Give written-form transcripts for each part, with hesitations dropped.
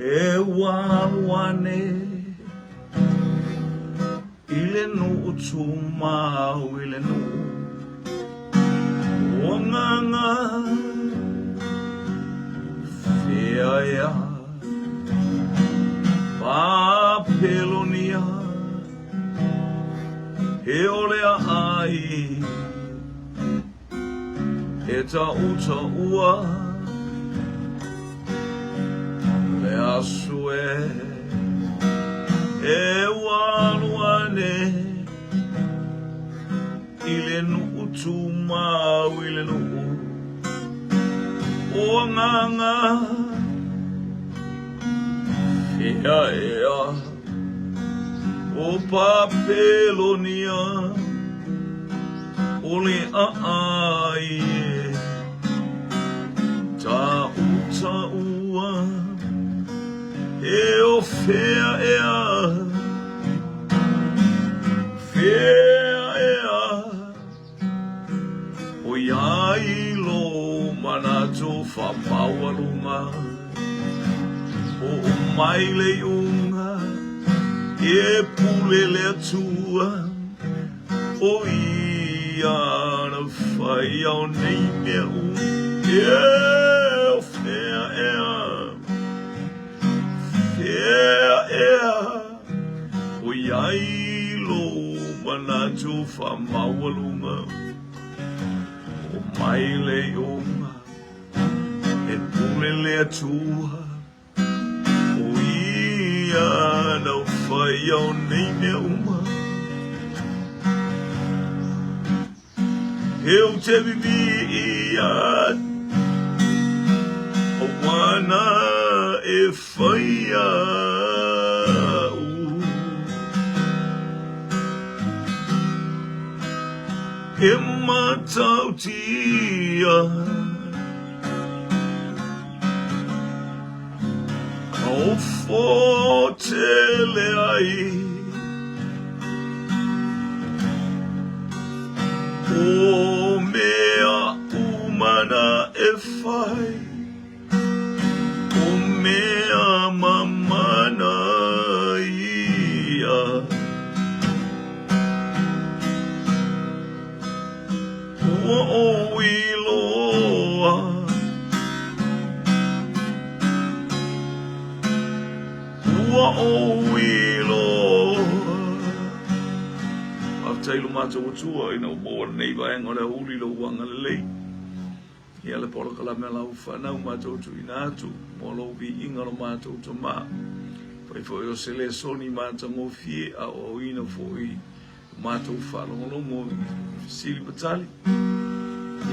E ua alu ane i le nuu tumau i le nuu o Agaga fea ea Papelonia he ole ai E tautaua le aso e E ua alu ane i le nuu tumau i le nuu o Agaga Fea ea o Papelonia O le aai e tautaua E o fea ea Fea ea O i ai lou manatu faamaualuga Oo mai le iuga E pule le Atua O ia na faia o nei mea uma E o fea ea Fea ea O i ai lou manatu faamaualuga Oo mai le iuga E pule le Atua O ia na faia o nei mea uma. Eu te vivia Auā na e faia u E matautia Ofo tele ai O mea uma na e fai O mea mamana ia Ua ou iloa Ua ou iloa Faafetai lo matou Atua ina ua maua lenei vaega o le aoauli i lou agalelei. Ia le polokalame a lau fanau matou tuuina atu mo lou viiga lo matou Tama. Fai foi o se lesoni matagofie aoaoina foi matou faalogologo i fesili ma tali,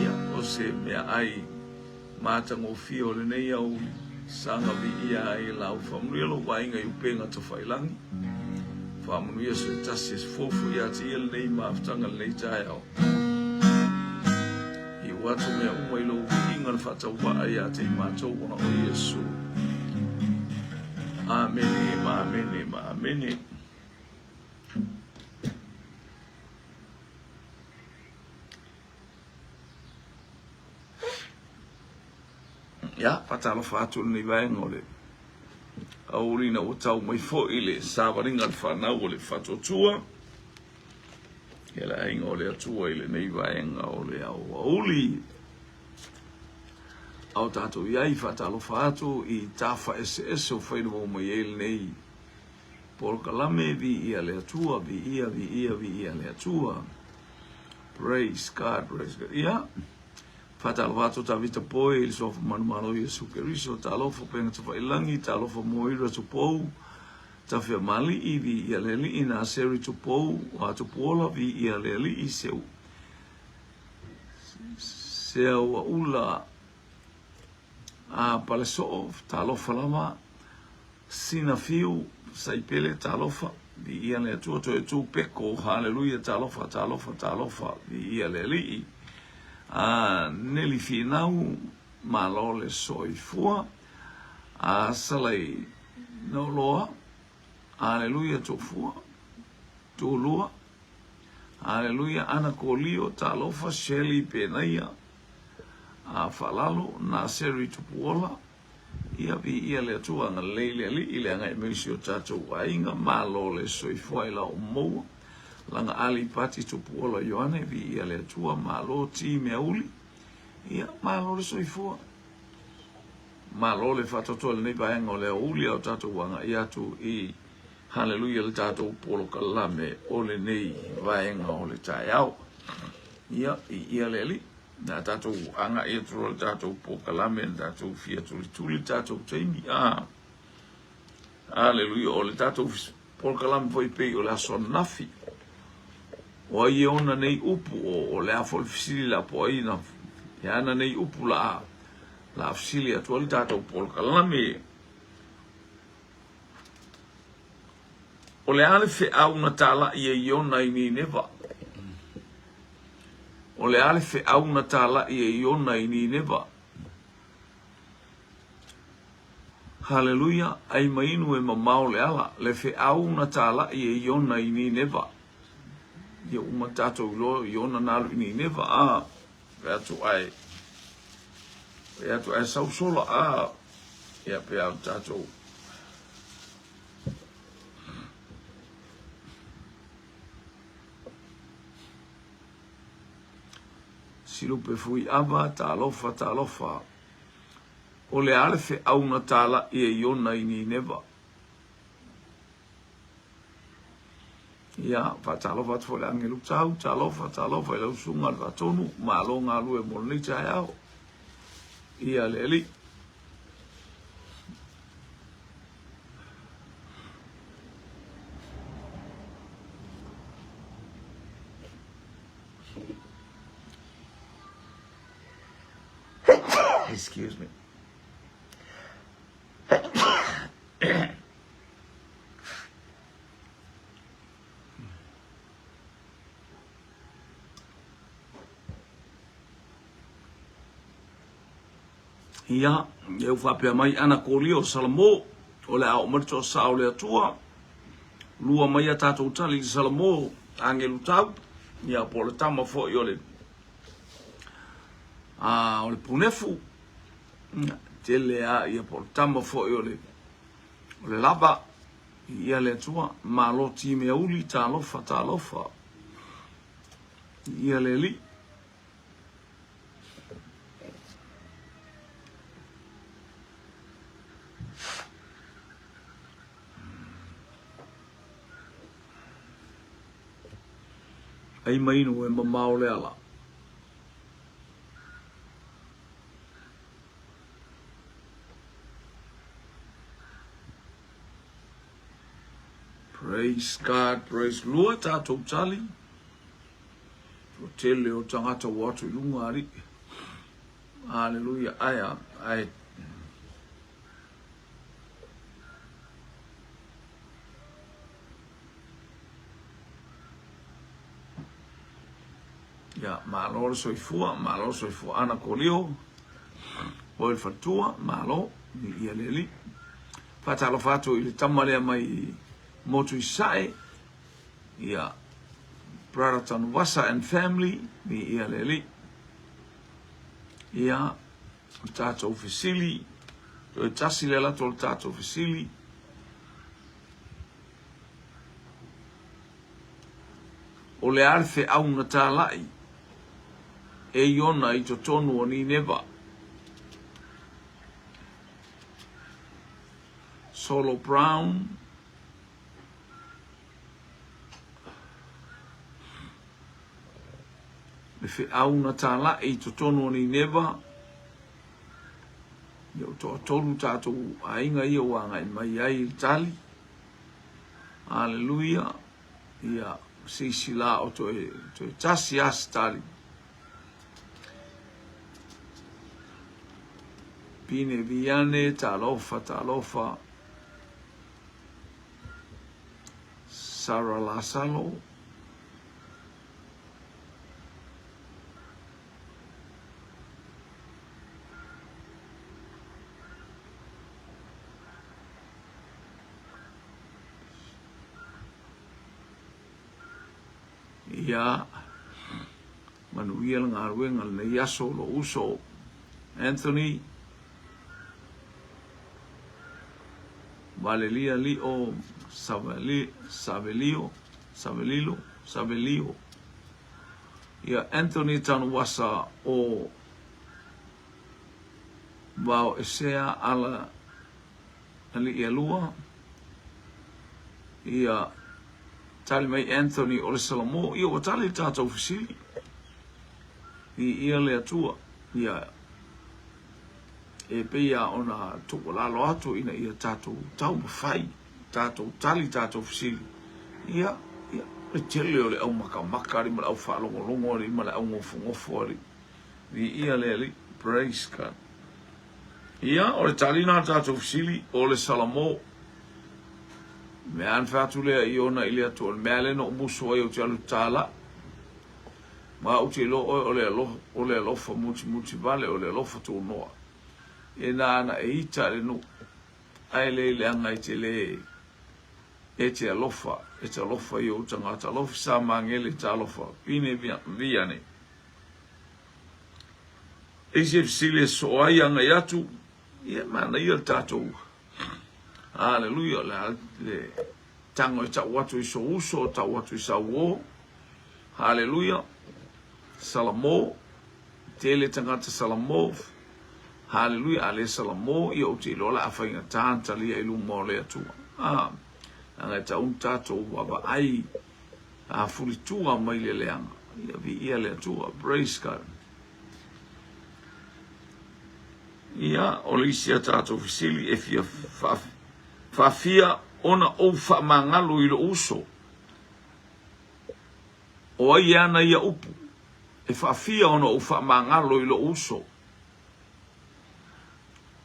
ia, o se meaai matagofie o lenei aoauli, saga viia ai e lau faamanuia lou vaaiga i upega tafailangi. Faamanuia se tasi e fofo ia te ia lenei mafutaga lenei taeao. Iu atu mea uma i lou viiga le faatauvaa ia te i matou ona o Iesu. Amene ma amene ma amene. Ia, faatalofa atu lenei vaega o le aoauli ina ua tau mai foi le savaliga a le fanau o le Faatuatua. Ia le aiga o le Atua i lenei vaega o le aoauli. A o tatou i ai, faatalofa atu i tafa eseese o faila mai ai lenei Polokalame, Viia le Atua, viia, viia, viia le Atua. Praise God, praise God. Ia, faatalofa atu Tavita Poi i le suafa manumalo Iesu Keriso, talofa Penga Tafailangi, talofa Moira Tupou, Tafea Mali'i, viia le Alii, Naseri Tupou, o Tupuola, viia le Alii, Seu, Seauaula, a Palesoo, talofa lava, Sina Fiu, Saipele, talofa, viia le Atua, Toe Tu Peko, haleluia, talofa, talofa, talofa, viia le Alii. A Neli Finau, malo le soifua. A Salai Noloa, haleluia, Tofua, Tulua, haleluia, Ana Kolio, talofa, Shelley Penaia, a Faalalo, Naseri Tupuola, Ia, viia le Atua, agalelei le Alii i le agai mai o si o tatou aiga, malo le soifua i la oumoua. Laga Ali Pati Tupuola Ioane, viia le Atua, malo ti meauli. Ia, malo le soifua. Malo le faatoatoa i lenei vaega o le aoauli a o tatou agai atu i Haleluia le tatou polokalame o lenei vaega o le taeao. Ia, viia le Alii. Na tatou agai atu loa le tatou polokalame na tatou fia tulituli le tatou taimi. Ah, Haleluia, o le tatou polokalame foi pei o le aso ananafi. O ai e ona nei upu, o le a foi le fesili la po ai na, e ana nei upu la la fesili atu ai le tatou polokalame. O le a le feau na talai e Iona i Nineva? O le a le feau na talai e Iona i Nineva? Haleluia, ai ma inu e mamao le ala, le feau na talai e Iona i Nineva. Ia uma tatou iloa Iona na alu i Nineva, a, pe atu ai, pe atu ai sau sola, a, ia pe au tatou. Silupe fui ava, talofa, talofa. O le a le feau na talai e Iona i Nineva? Ia, faatalofa atu foi i le agelu tau, talofa, talofa i lau susuga le Faatonu, malo galue mo lenei taeao. Ia le Alii. Excuse me. Ia, e u faapea mai ana kolia o Salamo, o le a oo mai le toasā o le Atua, lua mai a tatou tali i Salamo, agelu tau, ia po o le tama foi o le a o le punefu, ia, tele a ia po o le tama foi o le o le lava, ia le Atua, malo ti meauli, talofa, talofa, ia le Alii. Ai mai inu e mamao le ala. Praise God, praise Lua tātou tali. O tele o tagata ua atu i lunga alii. Hallelujah. Ae a, ae Ia, malo le soifua, malo le soifua. Ana Kolio, oe le faletua, malo, ia le alii. Faatalofa atu i le tama lea mai Motu i Sae, ia, Brother Tanuvasa and family, ia le alii. Ia, o le tatou fesili, toe tasi le alu atu o le tatou fesili. O le a le feau na talai e Iona i totonu o Nineva? Solo Brown, Le feau na talai i totonu o Nineva, ia ua toatolu tatou aiga ia ua agai mai ai i le tali. Aleluia. Ia, se isi la o toe, toe tasi a se tali. Pine Viane, talofa, talofa. Sarah Lasalo. Ia, manuia le galuega lenei aso, lou uso Anthony. Valelia Lio Savelio, Savelio, Savelio. Ia Anthony Tanuwasa o Vao Esea Ala Alii Alua. Ia tali mai Anthony o le Salamo. Ia ua tali le tatou fesili. I ia le Atua. Ia e pei a ona tuualalo atu ina ia tatou taumafai, tatou tali tatou fesili. Ia, ia, le tele o le au makamaka alii ma le au faalogologo alii ma le au gofogofo alii. Viia le Alii. Praise God. Ia, o le tali na tatou fesili, o le Salamo. Mea an fai atu lea i ona i le Atua, o le mea lea na ou musu ai ou te alu tāla. Ma ou te iloa oe o le alofa, o le alofa mutimuti vale, o le alofa tunoa. E na ana e ita le nuu, ae le leaga e te le e te alofa, e te alofa i ou tagata. Alofa sa magele talofa, pine viane. Eisi e fesili e soo ai agai atu, ia manaia le tatou. Haleluia, le, le tago e tau atu i sou uso, tau atu i sau uo. Haleluia. Salamo, tele tagata Salamo. Haleluia, a le Salamo, ia ou te iloa la a faigata na talia i luma o le Atua. Ah, leaga e tau tatou vaavaai a fulitua mai le leaga. Ia viia le Atua. Praise God. Ia, o le isi a tatou fesili e fia faafia ona ou faamagalo i lou uso. O ai e ana ia upu? E faafia ona ou faamagalo i lou uso.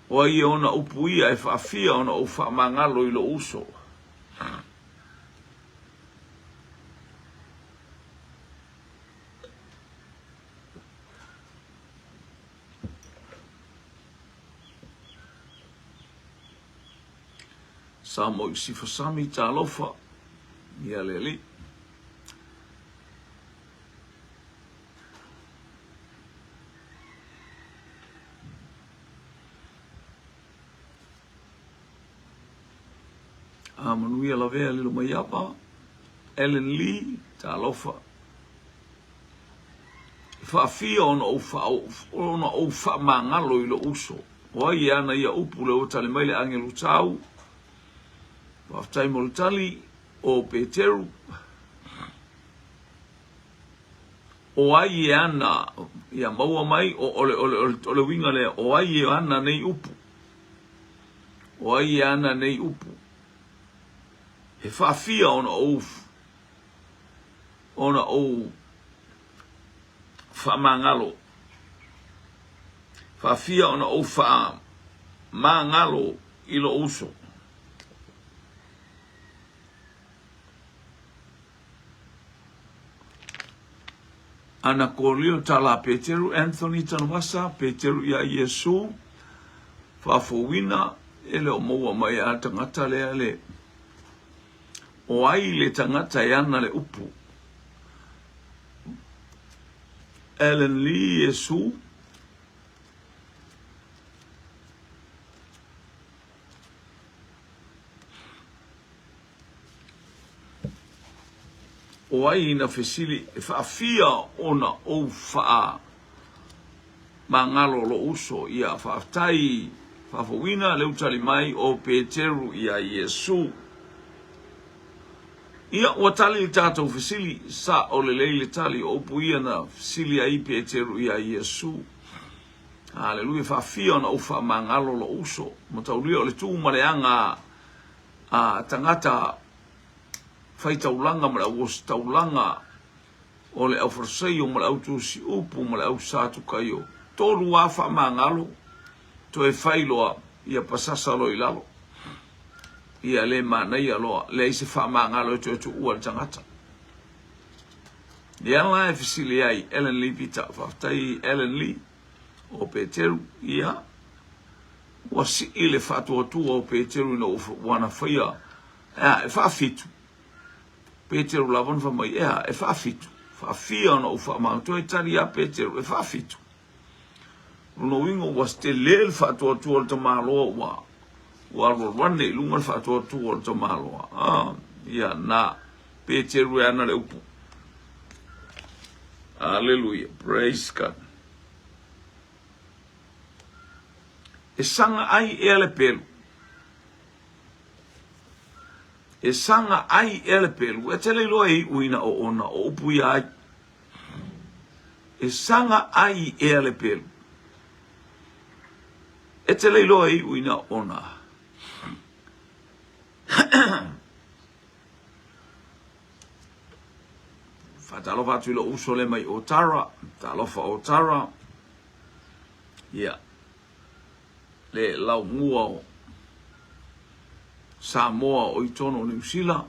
O ai e ona upu ia e faafia ona ou faamagalo i lou uso? Sa mo i Sifasami talofa ia le alii. A manuia lavea lilo mai apa. Ellen Lee, talofa. E faafia ona ou, ona ou faamagalo i lou uso. O ai e ana ia upu le ua tali mai le agelu tau. Faafetai mo le tali o Peteru. O ai e ana ia maua mai o, o, le, o, le, o le uiga lea, o ai e ana nei upu. O ai e ana nei upu. He faafia ona ou ona ou faamagalo. Faafia ona ou faamagalo i lou uso. Ana Kolio Tala Peteru Anthony Tanuvasa Peteru iā Iesu Faafouina e le o maua mai a tagata lea le O ai le tagata e ana le upu Ellen Lee Iesu O ai na fesili e faafia ona ou faamagalo lou uso? Ia faafetai faafouina le utali mai o Peteru iā Iesu. Ia, ua tali le tatou fesili, sao lelei le tali o upu ia na fesili ai Peteru iā Iesu. Haleluia, faafia ona ou faamagalo lou uso. Mataulia o le tu ma le aga a tagata fai taulaga ma le au ositaulaga o le au Fariseio ma le au tusi upu ma le au Satukaio, tolu a faamagalo, toe fai loa ia pasasa loa i lalo. Ia le manaia loa, leai se faamagalo e toe tuua le tagata. Lea la e fesili ai Ellen Lee Pita, faafetai Ellen Lee o Peteru, ia ua sii le faatuatua o Peteru ina ua na faia ea e faafitu. Peteru lava na fai mai, ea e faafitu, faafia ona ou faamagalo. Toe tali ia Peteru, e faafitu. Lona uiga ua tele le faatuatua o le tamaloa ua Ua alualu ane i luga le faatuatua o le tamaloa. Ah, ia, na Peteru e ana le upu. Aleluia. Praise God. E saga ai ea le pelu. E saga ai ea le pelu. E tele iloa e iu ina o ona o upu ia ai. E saga ai ea le pelu. E te le iloa e iu ina ona. Faatalofa atu i lou uso le mai o Tara. Talofa o Tara. Ia. Le laumua o Samoa o i tonu o Niu Sila.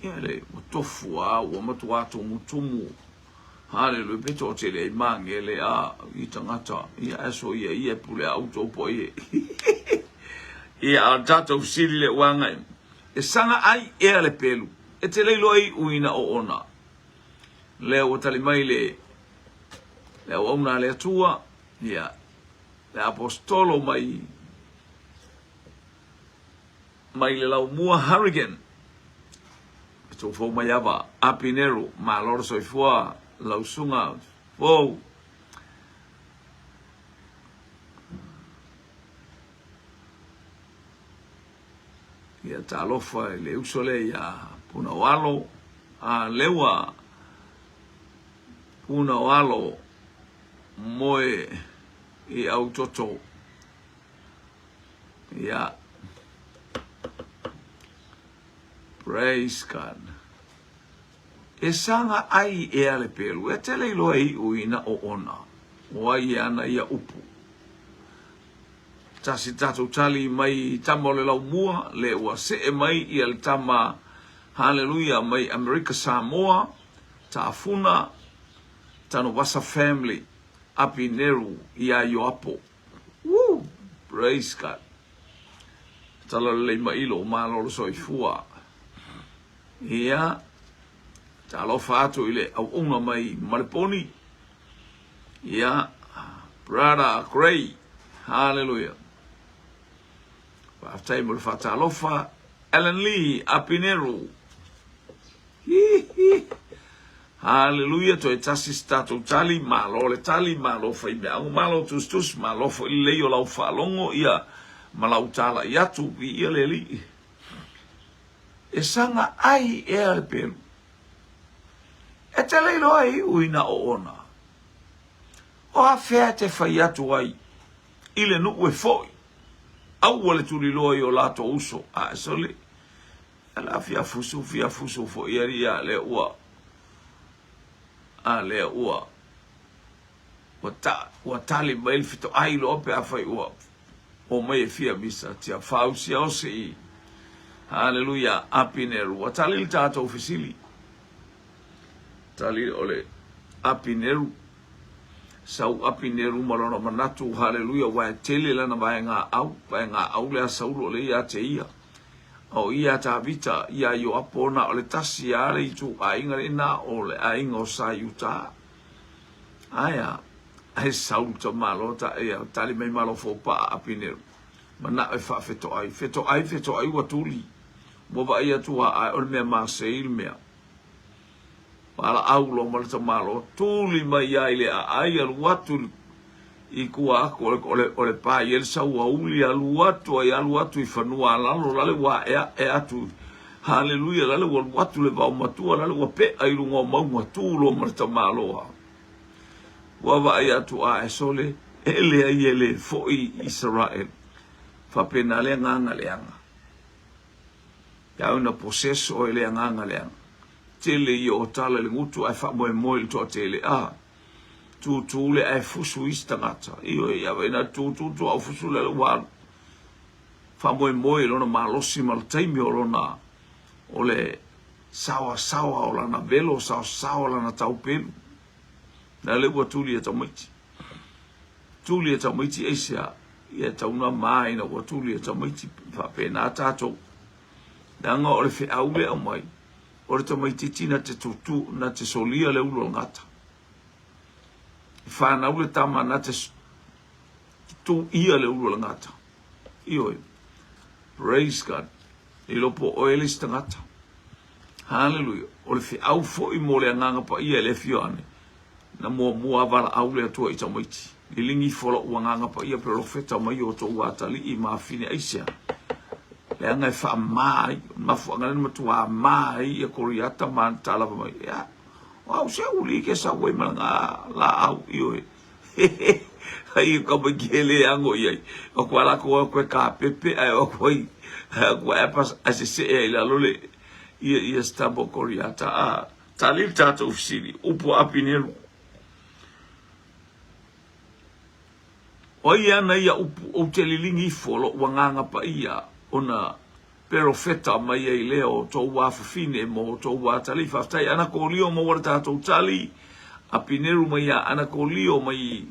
Ia le ua tofu a ua matua tumutumu. Haleluia pe toatele ai magele a i tagata ia ae soia ia e pule a outou po ai e. Ia a o le tatou fesili lea ua agai e saga ai ea le pelu e te le iloa i uina o ona. Lea ua tali mai le le auauna a le Atua ia le aposetolo mai Mai le laumua Harrigan, e tou fou mai ava Apineru, malo le soifua lau susuga fou. Ia talofa i le uso lea ia Punaoalo, a leua Punaoalo moe i autoto. Ia. Praise God. E saga ai ea le pelu, e tele iloa e iu ina o ona, o ai e ana ia upu. Tasi tatou tali mai tama o le laumua, le ua see mai ia le tama, hallelujah, mai Amerika Samoa, Tafuna, Tanuvasa family, Apineru ia Ioapo. Woo! Praise God. Tala lelei mai lou malolo soifua. Ia, talofa atu i le auauna mai Maleponi. Ia, Brother Gray. Hallelujah. Faafetai mo le faatalofa. Alan Lee Apineru. Hi, hi. Haleluia, toe tasi se tatou tali, malo le tali, malo faimeaoga, malo tusitusi, malo foi lelei o lau faalogo ia ma lau talai atu, viia le Alii. E saga ai ea le pelu. E te le iloa e iu ina oona. O afea e te fai atu ai i le nuu e foi, aua le tuliloa i o latou uso, a e sole, Ala fia fusu fia fusu foi alii a lea ua a lea ua ua ta ua tali mai le fetoai loa pe afai ua omai e fia misa tia fausia o se i Haleluia Apineru ua tali le tatou fesili tali o le Apineru sau Apineru ma lona manatu haleluia ua e tele lana vaega au vaega au lea Saulo le ia te ia A o ia a Tavita iā Ioapo, na o le tasi lava le ituaiga lena, o le aiga o Sa Iuta. Ae a? Ae Saulu tamaloa ta ia tali mai malo foupaa Apineru, manao e faafetoai. Fetoai, fetoai ua tuli. Ua vaai atu a ae o le mea masei le mea. Valaau loa ma le tamaloa, tuli mai ai le aai, alu atu i tua atu o le, o le pa i ai le sauauli, alu atu ai, alu atu i fanua a lalo, lale ua aeae atu, haleluia, lale ua alu atu le vaomatua, lale ua pea i luga o mauga, tu loa ma le tamaloa. Ua vaai atu a e sole, e leai e le foi i Isaraelu. Faapena le agaga leaga. Ia ina possess oe le agaga leaga. Tele ia o tala i le gutu ae faamoemoe i le toatele. A, tūtū le ae fusu isi tagata. Ioe, ia ina tūtū tu au fusu le ua alu. Faamoemoe i lona malosi ma le taimi o lona o le saoasaoa o lana velo, saosaoa lana taupelu. Na le ua tuli e tamaiti. Tuli e tamaiti aisea? Ia e tau na ma ina ua tuli e tamaiti faapena tatou. Leaga o le feau le aumai, o le tamaititi na te tutu, na te solia le ulu o le gata. E whanau le tama na te tuia le ulu o le gata. Ioe. Praise God. Le iloa po o oe le isi tagata. Haleluia. O le feau foi mo le Agaga Paia e le afio ane, na muamua a valaau le Atua i tamaiti. Liligi ifo lo'u Agaga Paia perofeta mai o outou atalii ma afine aisea, leaga e faama ai, o le mafuaaga lea na matuā ma ai ia Koriata ma ana talava mai. Ea, o au se uli ke sau ai ma lana laau, ioe. Ai ka mai ke le ago i ai. O ko ala ko ko ka pepe ai o ko ai ko e pas a se se e la lole ia ia stabo koriata a tali tatou fesili upu a Apineru. O ai ana ia upu ou te lilingi ifo loʻu agaga paia ona perofeta mai ai lea o tou afafine ma o tou atalii. Faafetai Ana Kolio maua le tatou tali. Apineru mai ia Ana Kolio mai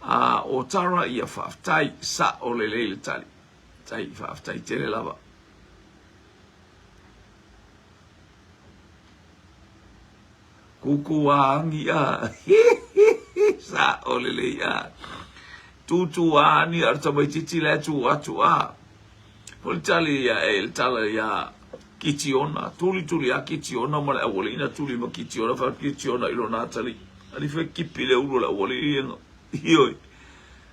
a o Tara ia faafetai sa'o lelei le tali. Tai faafetai tele lava. Kūkū a angi a sa'o lelei a. Tūtū a ani a le tamaitiiti la e tū atu a. O le tali ia e le tala ia Kitiona, tulituli a Kitiona ma le aualii na tuli ma Kitiona, fa Kitiona i lona atalii. Ali fai kipi le ulu o le aualii ia ioe.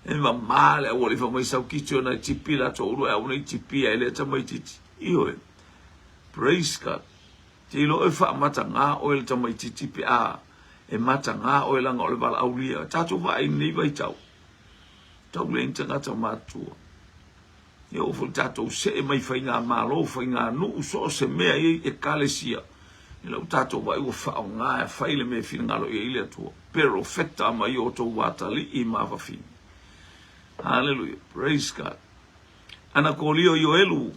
E mamā le aualii fa mai sau Kitiona e tipi la to ulu e au nei tipi ai le tamaitiiti. Ioe. Praise God. Te iloa oe faamatagā oe le tamaitiiti pe a e matagā oe laga o le valaaulia. Tatou vaai i lenei vaitau, tau leai ni tagata matutua. E oo foi tatou see mai faigamalo, faiganuu, so o se mea i ai ekalesia. I lau tatou vaai ua faaaoga e fai le mea e finagalo i ai le Atua. Perofeta mai o outou atalii ma vafine. Haleluia. Praise God. Ana Kolio Ioelu.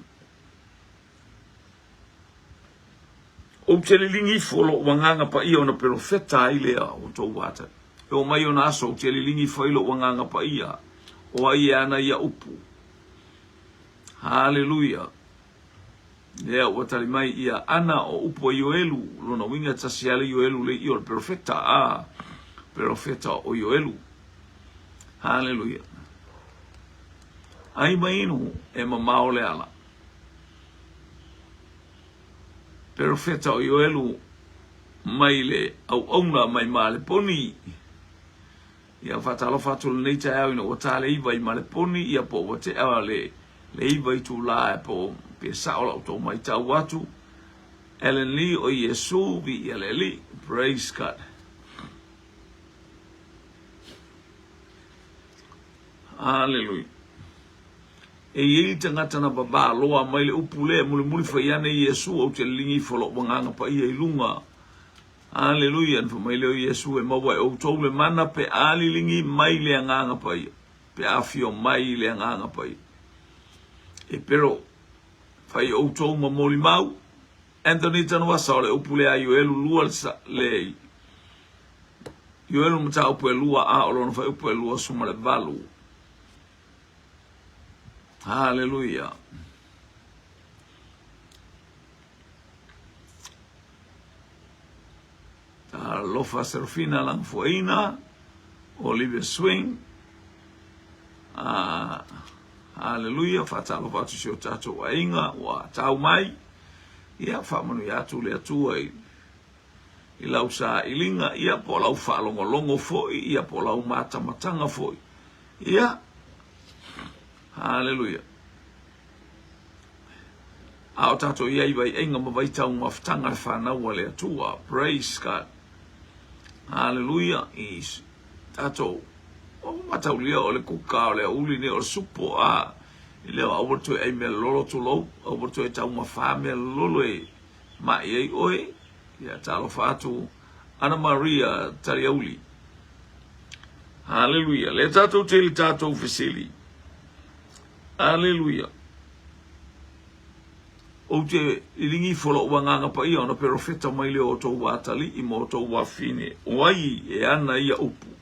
Ou te liligi ifo loʻu agaga paia ona perofeta ai lea o outou atalii. E oo mai ona aso ou te liligi ifo ai loʻu agaga paia, o ai e ana ia upu. Haleluia! Lea ua tali mai ia Ana o upu a Ioelu, lona uiga tasi ale Ioelu le i o le perofeta, a perofeta o Ioelu. Haleluia! Ai ma inu e mamao le ala. Perofeta o Ioelu mai le auauna mai Maleponi. Ia faatalofa atu lenei taeao ina ua ta le 9 i Maleponi, ia po ua tea le 9 itulā e po pe sao la outou matau atu. Ellen Lee o Iesu, viia le Alii. Praise God. Hallelujah. E i ai le tagata na babā loa mai le upu lea e mulimuli fai ane Iesu, ou te liligi ifo loʻu agaga paia i luga. Aleluia, na fai mai lea o Iesu, e maua e outou le mana pe a liligi mai le agaga paia, pe a afio mai le agaga paia. E pero, fai outou ma molimau. Anthony Tanuvasa, o le upu lea a Ioelu 2 le Ioelu mataupu e 2 a o lona fuaiupu e 28. Haleluia. Alofa Serafina Langafuaina, Olivia Swing. Haleluia, faatalofa atu si o tatou aiga ua tau mai. Ia, faamanuia atu le Atua i i lau sailiga, ia po o lau faalogologo foi, ia po o lau matamataga foi. Ia, haleluia. A o tatou i ai vaiaiga ma vaitau mafutaga le fanau a le Atua. Praise God. Haleluia. I tatou o mataulia o le kuka o le auli nei o le supo a i leo aua le toe ai mea lolo tulou, aua le toe taumafā mea lolo e ma'i ai oe. Ia talofa atu Ana Maria Taliauli. Haleluia. Lea tatou te i le tatou fesili. Aleluia. Ou te liligi ifo loʻu agaga paia ona perofeta mai lea o outou atalii ma outou afine. O ai e ana ia upu?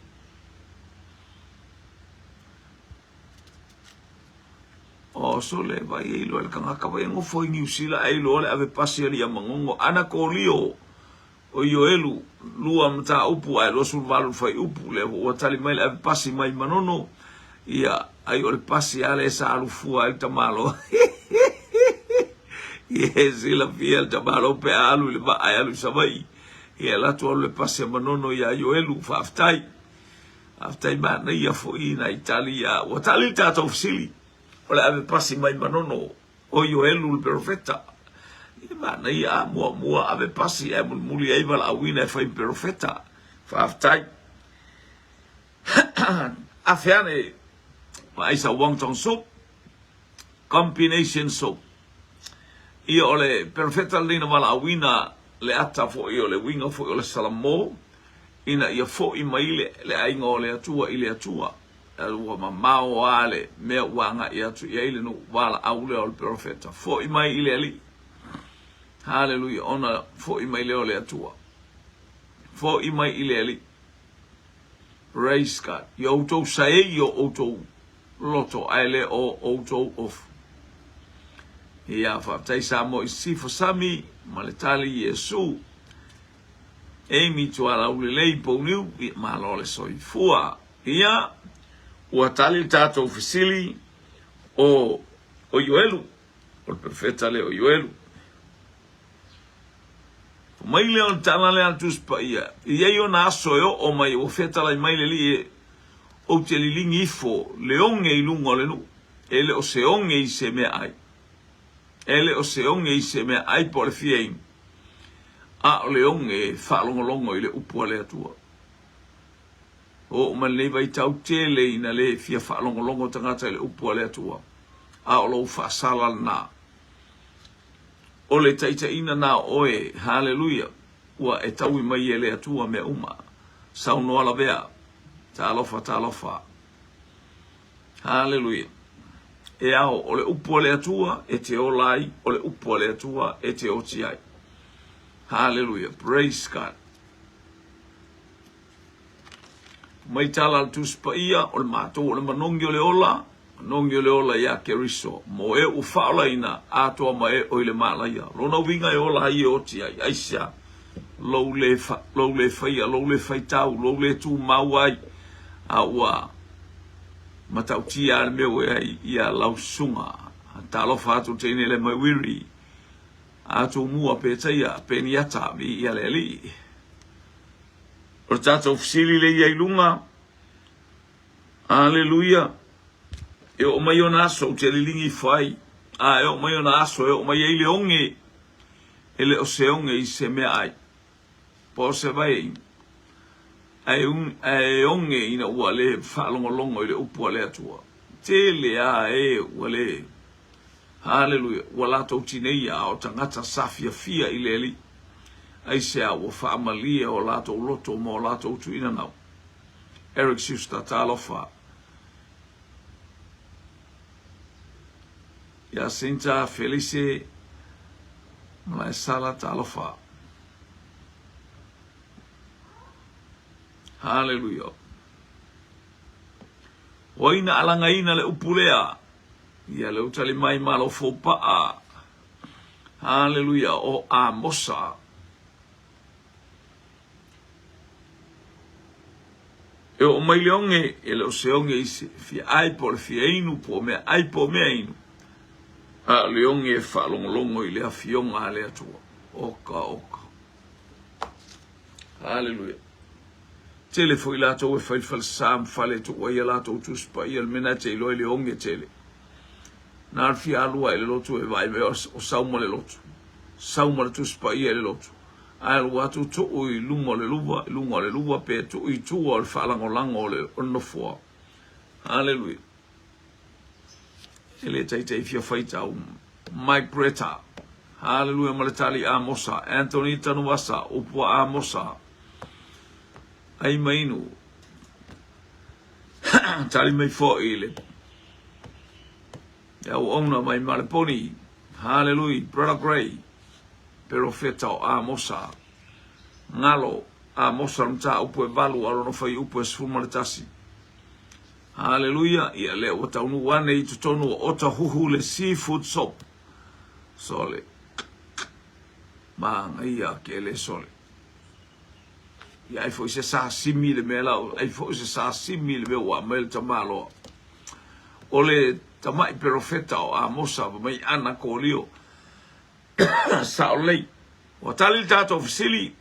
O sole vai e iloa le kangaka vai e ngofo i Niu Sila e iloa le ave pasi ali a Mangogo ana Kolio o Ioelu lua mataupu ae 28 le fuaiupu lea ua tali mai le ave pasi mai Manono ia ai o le pasi a le sa alu fua ai le tamaloa. Ia e silafia le tamaloa pe a alu i le vaa e alu i Savaii, ia e alu atu alu le pasi a Manono ia Ioelu. Faafetai. Faafetai manaia foi nai tali ia. Ua tali le tatou fesili. O le ave pasi mai Manono o Ioelu le perofeta. Ia manaia a muamua ave pasi ae mulimuli ai valaauina e fai ma perofeta. Faafetai. Afe ane vaai sa Wong Tong Soup, combination soup. Ia o le perofeta lenei na valaauina le ata foi o le uiga foi o le Salamo ina ia foi mai le, le aiga o le Atua i le Atua. Ua mamao lava le mea ua agai atu i ai le nuu valaau lea o le perofeta. Foi mai i le Alii. Haleluia, ona foi mai lea o le Atua. Foi mai i le Alii. Praise God. Ia outou saei i o outou loto ae le o outou ofu. Ia, faafetai Samoa i Sisifo Sami ma le tali Iesu. Amy Tualaulelei Pouniu, ia malo le soifua. Ia, ua tali le tatou fesili o o Ioelu, o le perofeta lea o Ioelu. Fai mai lea o le tala lea a le Tusi Paia, e i ai ona aso e oo mai ua fetalai mai le Alii e, Ou te liligi ifo le oge i luga o le nuu, e le o se oge i se meaai, e le o se oge i se meaai po o le fia inu, a o le oge e faalogologo i le upu a le Atua. Oo mai lenei vaitau tele ina le fia faalogologo tagata i le upu a le Atua, a o lou faasala lena. O le taitaiina na o oe, haleluia, ua e taui mai e le Atua mea uma. Saunoa lavea, talofa, talofa. Haleluia. E ao, o le upu a le Atua e te ola ai, o le upu a le Atua e te oti ai. Haleluia. Praise God. Mai tala a le Tusi Paia, o le matou o le manogi o le ola, manogi o le ola iā Keriso, mo e ua faaolaina atoa ma e o i le malaia. Lona uiga e ola ai e oti ai, aisea? Lou le, lou le faia, lou le faitau, lou le tumau ai, a ua matautia lava le mea ua i ai ia lau susuga. Talofa atu le teine lea mai Wiri, a Tumua, Petaia, Peniata, viia le Alii. O le tatou fesili lea i ai luga, Aleluia, e oo mai ona aso ou te liligi ifo ai, a e oo mai ona aso e oo mai ai le oge, e le o se oge i se meaai, po o se vai, ae, ae oge ina ua le faalogologo i le upu a le Atua. Tele a e ua le Haleluia! Ua latou tineia a o tagata sa fiafia i le Alii. Aisea ua faamalie o latou loto ma o latou tuinanau? Eric Schuster, Talofa. Jacinta Felice Malaesala, Talofa. Haleluia! O ai na alagaina le upu lea? Ia lea ua tali mai ma lou foupaa. Haleluia, o Amosa. E oo mai le oge, e le o se oge i se fia ai po o le fia inu, po o mea ai po o mea inu. A o le oge e faalogologo i le afioga a le Atua. Oka, oka. Haleluia. Tele foi latou e fai le falesa ma fale e tuu ai a latou Tusi Paia, le mea na e te iloa i le oge tele. Na le fia alu ai i le lotu e vaai mai o sau ma le lotu, sau ma le Tusi Paia i le lotu, ae alu atu tuu i luma o le luva, i luga o le luva pe tuu i tua o le faalagolago o le nofoa. Haleluia. E le taitai fia faitau. Mike Greta. Haleluia ma le tali Amosa. Anthony Tanuvasa, upu a Amosa. Ai mainu. Tali mai foi le le auauna mai Maleponi. Haleluia. Brother Gray. Perofeta o Amosa. Ngalo Amosa le mataupu e valu a lona fuaiupu e 11. Haleluia, ia lea ua taunuu ane i totonu o Otahuhu le seafood soup. Sole. Manaia kele sole. Ia ai foi se sashimi le mea la, ai foi se sashimi le mea ua aumai le tamaloa. O le tamai perofeta o Amosa mai ana kolio. Sao lelei. Ua tali le tatou fesili,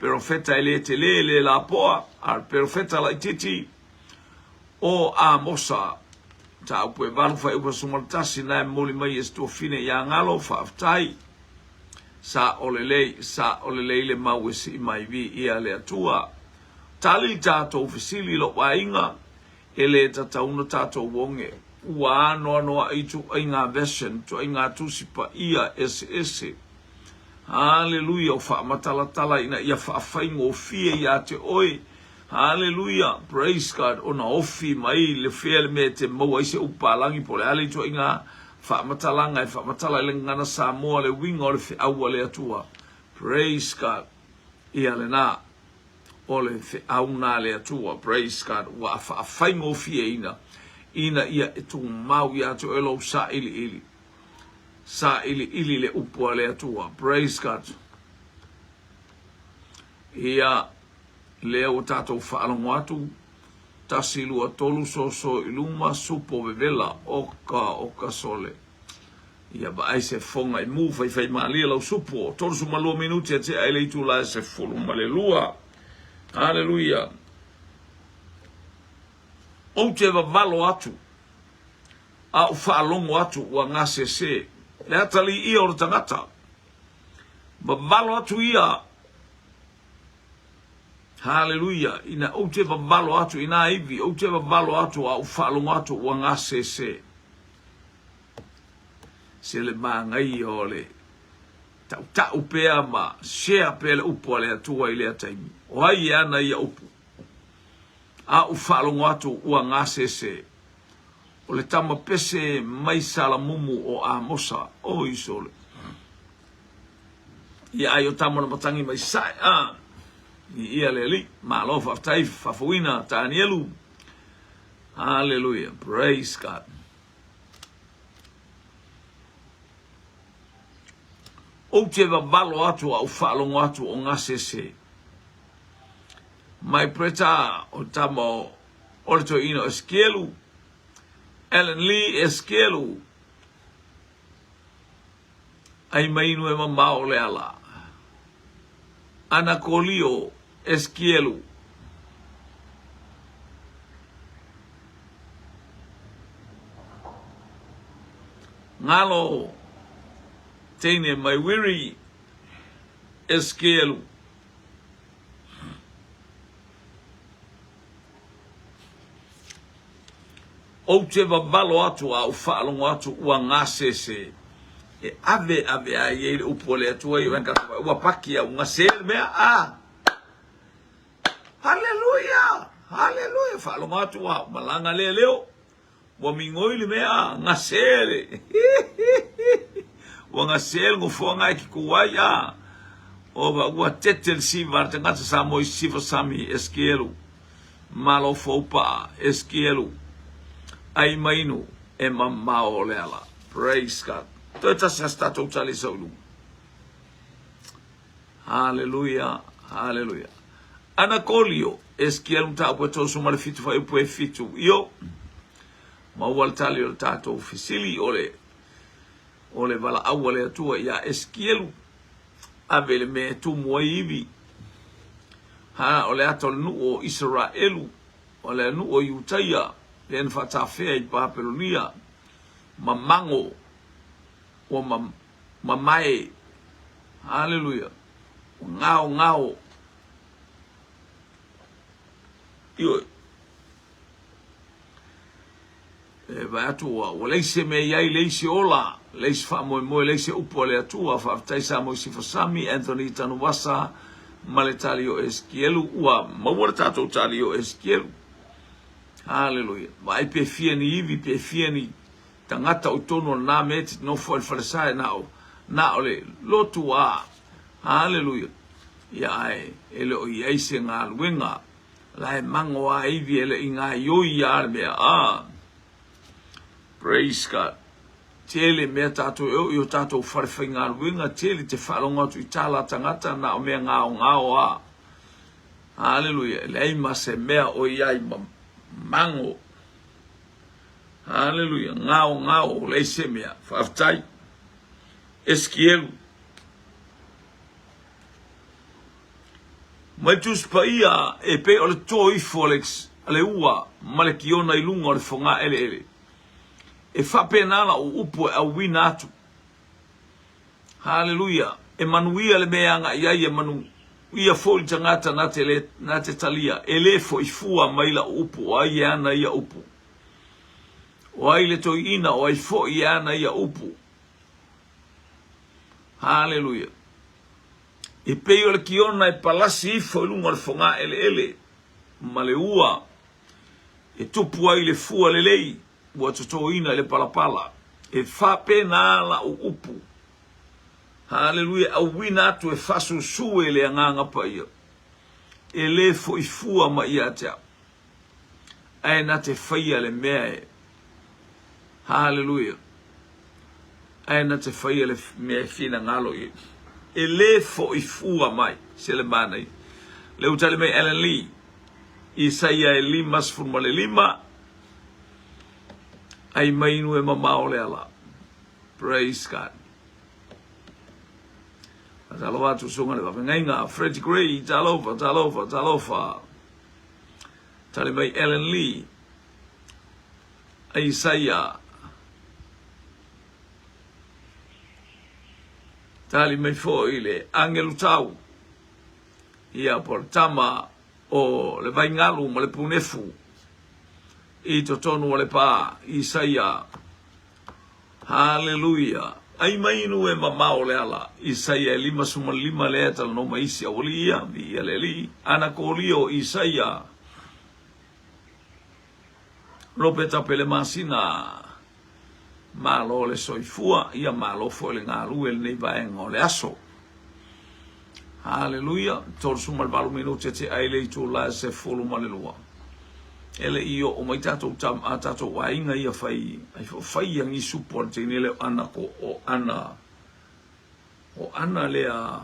perofeta e le tele, le lapoa, a le perofeta laititi o Amosa. Mataupu e 8 fuaiupu 11, na e momoli mai e se tuafine ia Galo, faafetai. Sao lelei, sao lelei le mau e sii mai viia le Atua. Tali le tatou fesili lou aiga, E le tatau ona tatou oge. Ua anoanoai ituaiga version, ituaiga tusi paia eseese. Haleluia, o faamatalatala ina ia faafaigofie ia te oe. Haleluia, praise God, ona ofi mai le fea le mea e te maua ai se upu palagi po o le a le ituaiga faamatalaga e faamatala i le gagana Samoa le uiga o le feau a le Atua. Praise God. Ia lena. O le feau na a le Atua, praise God, ua faafaigofieina ina ia e tumau ia te oe lou sailiili. Sailiili le upu a le Atua, praise God. Ia, lea ua tatou faalogo atu, 1, 2, 3, soso i luma, supo vevela, oka, oka sole. Ia vaai se foga i mu faifaimalie lau supo. 32 minute e tea i le itula e 12. Haleluia. Ou te vavalo atu, a ou faalogo atu ua gasese. Le atalii ia o le tagata. Vavalo atu ia. Haleluia. Ina ou te vavalo atu i nā iwi, ou te vavalo atu a ou faalogo atu ua gasese. Se le manaia o le tautau pea ma share pea le upu a le Atua i lea taimi. O ai e ana ia upu? A ou faalogo atu ua gasese. O le tama pese mai Salamumu o Amosa. Oi sole. Ia ai o tama na matangi mai sae. A. I ia le alii. Malo faafetai faafouina Tanielu. Hallelujah. Praise God. Ou te vavalo atu a ou faalogo atu o gasese mai Preta o tama o o le toeaina o Esekielu, Ellen Lee Esekielu, ai mainu e mamao le ala. Anakolio Esekielu. Ngalo teine mai Wiri Esekielu. Ou te vavalo atu a ou faalogo atu ua gasese e ave ave ai ai le upu a le Atua i ua paki au gase le mea a Haleluia! Haleluia! Faalogo atu a malaga lea leo. Ua migoi le mea gase le. Ua gase le nofoaga e ki ai a. O ua tete le siva le tagata Samoa i siva sami Esekielu. Malo fou paa Esekielu. Ai mainu e mamao le ala. Praise God. Toe tasi a se tatou tali sau i luma. Haleluia, haleluia. Anakolio, Esekielu mataupu e 37 fuaiupu e 7. Io, maua le tali o le tatou fesili o le o le valaau a le Atua iā Esekielu, ave le mea e tumu ai ivi. Ha, o le ata o le nuu o Isaraelu, o le nuu o Iutaia, lea na faatafea i Papelonia, mamango, ua ma, mamae, haleluia, ua gaogao, ioe. E vaai atu ua, ua leai se mea i ai, leai se ola, leai se faamoemoe, leai se upu a le Atua. Faafetai Samoa Sifasami, Anthony Tanuvasa ma le tali o Esekielu. Ua maua le tatou tali o Esekielu. Haleluia. Vaai pe fia ni ivi, pe fia ni tagata o i totonu o lena mea e te nofo ai le falesa e na o, na o le lotu a. Haleluia. Ia ae e le o i ai se galuega la e mango a ivi e le i gaioi a le mea. Ah. Praise God. Tele mea tatou e oo i o tatou fale faigaluega, tele te faalogo atu i tala a tagata na o mea gaogao a. Haleluia. E leai ma se mea o i ai ma mango. Haleluia. Gaogao, leai se mea. Faafetai. Esekielu. Mai Tusi Paia e pei o le to ifo a le ua ma le kiona i luga o le fogaeleele. E faapena la'u upu e auina atu. Haleluia! E manuia le mea e agai ai, e manuia foi le tagata na te, le, na te talia. E le foi fua mai la'u upu, o ai e ana ia upu? O ai le toeaina, o ai foi e ana ia upu? Haleluia! E pei o le kiona e palasi ifo i luga o le fogaeleele ma le ua e tupu ai le fua lelei ua totoina i le palapala. E faapena la'u upu. Haleluia! E auina atu e faasusue e le Agaga Paia. E le foi fua mai ia te au, ae na te faia le mea e Haleluia! Ae na te faia le mea e finagalo i ai. E le foi fua mai, se le manaia. Lea ua tali mai Alan Lee, Isaia e 55, ai mai inu e mamao le ala. Praise God. Talofa atu susuga le faafeagaiga Fred Gray, talofa, talofa, talofa. Tali mai Ellen Lee, Isaia. Tali mai foi le Angelu Tau, ia po le tama o le Vaingalu ma le Punefu i totonu o le pā, Isaia. Haleluia! Ai mai inu e mamao le ala, Isaia e 55 lea e talanoa mai isi aualii ia, viia le Alii, ana kolia o Isaia, Ropeta Pelemasina, Malo le soifua, ia malo foi le galue i lenei vaega o le aso. Haleluia! 38 minute te ai le itula e 12. E le i oo mai tatou tam, a tatou aiga ia fai, ai fai ia gisupo a le teine lea o Ana ko o Ana o Ana lea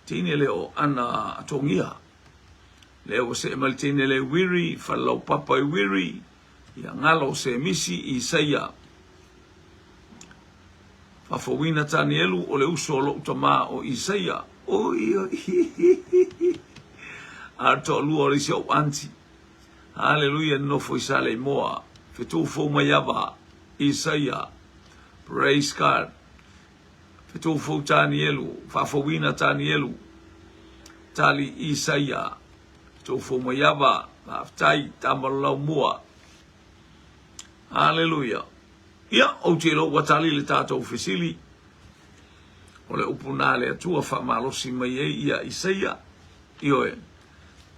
teine lea o Ana Tongia. Lea ua see mai le teine lea i Wiri, Falelaupapa i Wiri, ia Galo Semisi Isaia. Faafouina Tanielu o le uso o lo'u tamā o Isaia. Oi, oi, hi, A le toalua o le isi o'u aunty. Haleluia, nofo i Saleimoa. Fetu fou mai ava, Isaia. Praise God. Fetu fou Tanielu, faafouina Tanielu. Tali Isaia. Fetu fou mai ava, faafetai, tama o le laumua. Haleluia. Ia, ou te iloa ua tali le tatou fesili. O le upu na a le Atua faamalosi mai ai ia Isaia, ioe,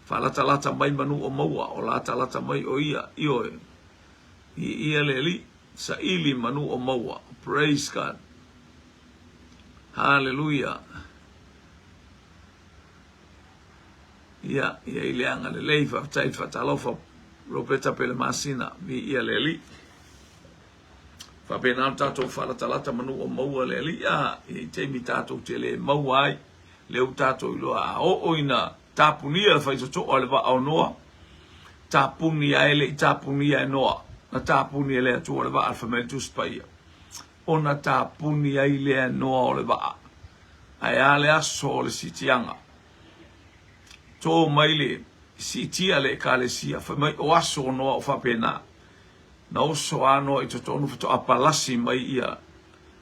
faalatalata mai manu o maua, o latalata mai o ia, ioe, i ia le Alii, saili manu o maua. Praise God. Hallelujah. Ia, ia i le agalelei, faafetai le faatalofa, Roberta Pelemasina, viia le Alii. Faapena le tatou faalatalata manu o maua le Alii, a, i taimi tatou te le maua ai, lea ua tatou iloa a oo ina tapunia le faitotoa o le vaa o Noa, tapuni ae le i tapunia e Noa, na tapuni e le Atua le vaa, fai mai le Tusi Paia, ona tapuni ai lea e Noa o le vaa. Ae a le aso o le siitiaga? Tō mai le siitia le Ekalesia, fai mai o aso o Noa o faapena. Na oso a Noa i totonu faatoa palasi mai ia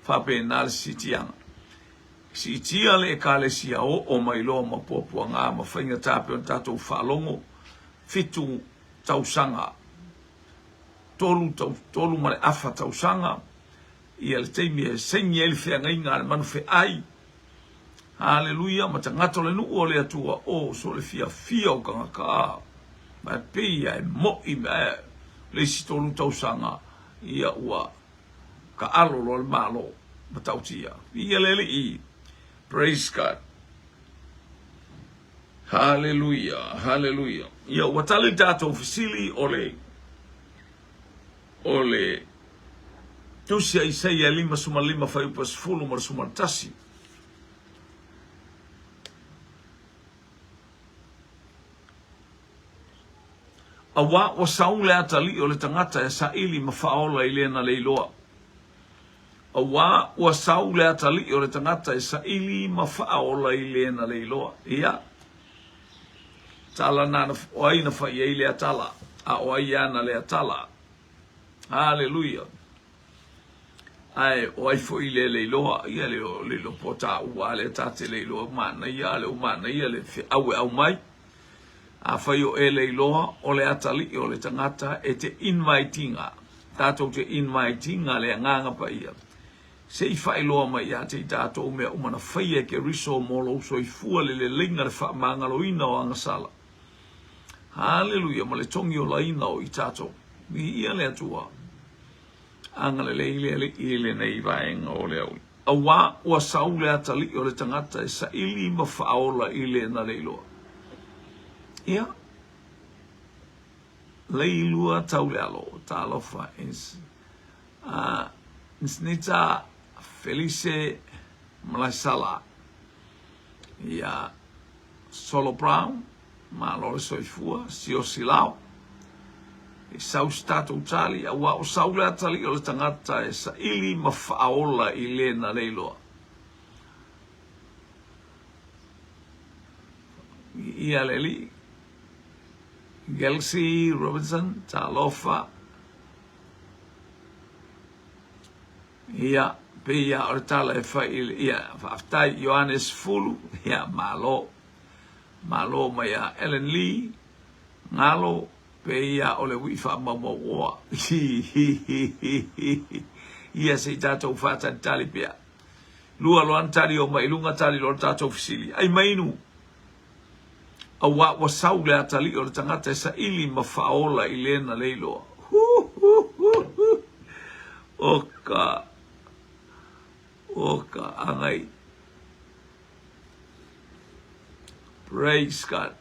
faapena le siitiaga. Siitia le Ekalesia oo mai loa ma puapuaga ma faigata pei ona tatou faalogo, fitu tausaga, tolu, tolu ma le afa tausaga, ia le taimi e saini ai le feagaiga a le manu feai, Haleluia, ma tagata o le nuu o le Atua, o, so le fiafia o tagata, a, ma e pei ia e moʻi me ae le isi tolu tausaga, ia ua taalo loa le Malo, matautia. Viia le Alii. Praise God. Haleluia, haleluia. Ia ua tali le tatou fesili o le o le Tusi a Isaia e 55 fuaiupu e 10 ma le 11. Auā ua sau le atalii o le tagata e saili ma faaola i le na le iloa. Auā ua sau le atalii o le tagata e saili ma faaola i le na le iloa. Ia, tala na o ai na fai ai lea tala, a o ai ana lea tala. Haleluia. Ae o ai foi le le iloa, ia le le iloa po taua lea ta te le iloa, manaia le manaia le feau e aumai. Afai o e le iloa, o le atalii o le tagata e te invite ina, tatou te invite ina le Agaga Paia, se i faailoa mai ia te i tatou mea uma na faia e Keriso mo lou soifua, le leleiga, le faamagaloina o agasala. Haleluia, ma le togiolaina o i tatou. Viia le Atua. Agalelei le Alii i lenei vaega o le aoauli. Auā ua sau le atalii o le tagata e saili ma faaola i le na le iloa. Ia, leilua tau le alo, talofa ins, a, Nsnita Felice Malaesala. Ia, Solo Brown, malo le soifua, siosi lao. I sau se tatou tali, auā o sau le atalii o le tagata e saili ma faaola i le na le iloa. Ia le alii. Gelsey Robinson, talofa. Ia, pei ia o le tala e fai i le, ia, faafetai Ioane 10, ia, malo. Malo mai a Ellen Lee, Galo, pei ia o le wii faamaumauoa. Ia, se i tatou faatalitali pea. Lua loa na tali o mai luga tali loa le tatou fesili. Ai mainu, auā ua sau le atalii o le tagata e saili ma faaola i le na le iloa. Hu, hu, hu, hu. O ka, o ka agai. Praise God.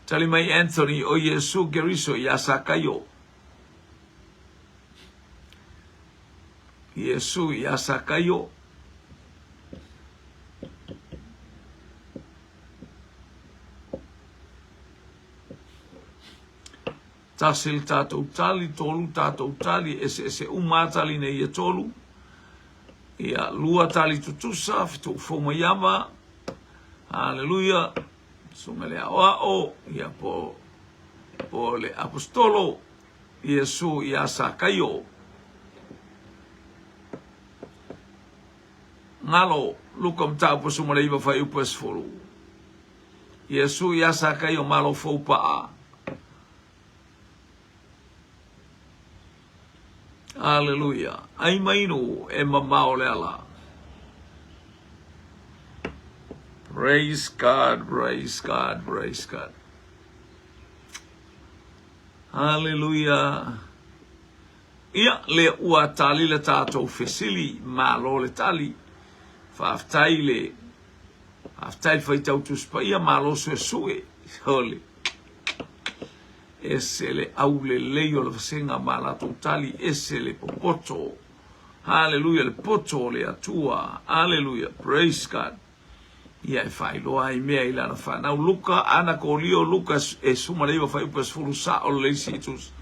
Tali mai Anthony o Iesu Keriso iā Sakaio. Iesu iā Sakaio. Tasi le tatou tali, tolu tatou tali, eseese uma lava tali nei e tolu. Ia, lua tali tutusa, fetuufou mai ava. Haleluia. Susuga le aoao, ia po, po le apostolo, Iesu iā Sakaio. Galo, Luka mataupu 19 fuaiupu 10. Iesu iā Sakaio malo fou paa. Aleluia. Ai mainu e mamao le ala. Praise God, praise God, praise God. Haleluia. Ia, lea ua tali le tatou fesili, malo le tali. Faafetai le Faafetai le faitau Tusi Paia, malo suesue. Ole. Ese le aulelei o le vasega ma latou tali, ese le popoto. Haleluia, le poto o le Atua. Haleluia, praise God. Ia e faailoa ai mea i lana fanau. Luka, ana kolio, Luka e 19 fuaiupu e 10 sa o le isi tusi.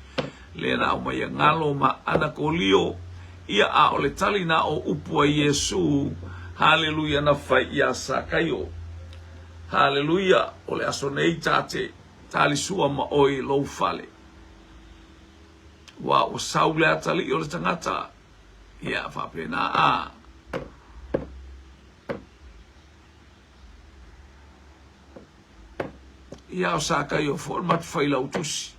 Lea na aumaia galo ma ana kolio. Ia a o le tali na o upu a Iesu, haleluia, na fai iā Sakaio. Haleluia, o le aso nei ta te talisua ma oe i lou fale. Ua ua sau le atalii o le tagata, ia faapena a. Ia o Sakaio foi le matafailau tusi.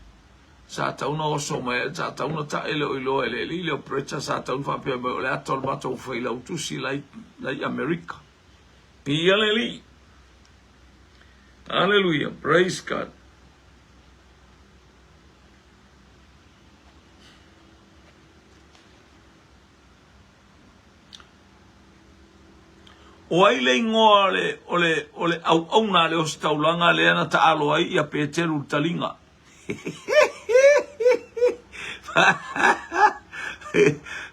Sa tau na oso mai, sa tau na tae le o iloa e le alii le operator, sa tau na faapea mai o le ata o le matou failautusi la i, la i Amerika. Viia le Alii. Hallelujah. Praise God. O ai le ingoa o le, o le, o le auauna a le ositaulaga lea na taalo ai ia Peteru i le taliga?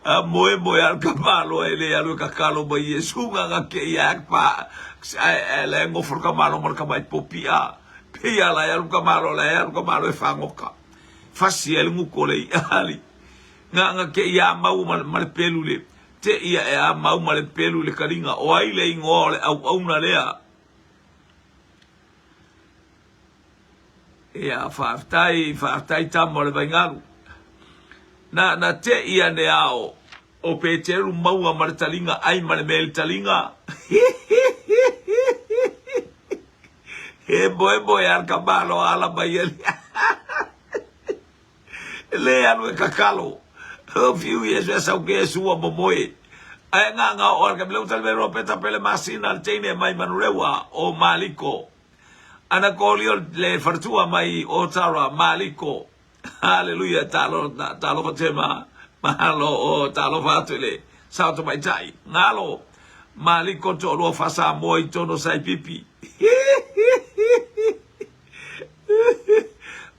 A moe moe a le kamalo e le alu e kakalo mai Iesu nga ke ia pa ae le ngofo le kamalo ma le kamai popi a pe ia la alu kamalo la alu kamalo e fangoka. Fasi ai le guko le i'a ali. Nga nga ke ia mau ma, ma le pelu le te ia e a mau ma le pelu le kaliga. O ai le ingoa o le auauna lea? Ia, faafetai, faafetai tama o le Vaingalu. Na, na te ia ne ao o Peteru maua ma le taliga ai ma le mea i le taliga. He moemoe a le kamalo ala mai ali. Le alu e kakalo. O fiu Iesu e sau ke Iesu ua momoe. Ae nga nga o al ka mele utal me peta pele masina le teine mai manurewa o Maliko. Ana kolio le faletua mai o Tara Maliko. Haleluia talo talofa tema mahalo o talofa atu le sao tamaitai ngalo Maliko toalua Faasamoa i tono Saipipi.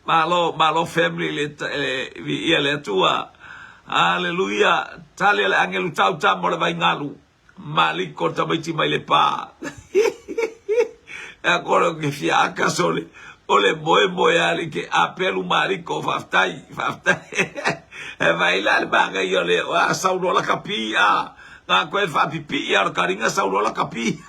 Malo malo family le viia le Atua. Haleluia tali a le angelu tau tama o le vaingalu. Maliko tamaiti mai le pa. E a kore o ke fia aka sole. O le moe moe ali ke apelu maliko faafetai faafetai. E vai la le manga i o le a saulola ka pi a. Nga koe whaapipi a o le karinga saulola ka pi.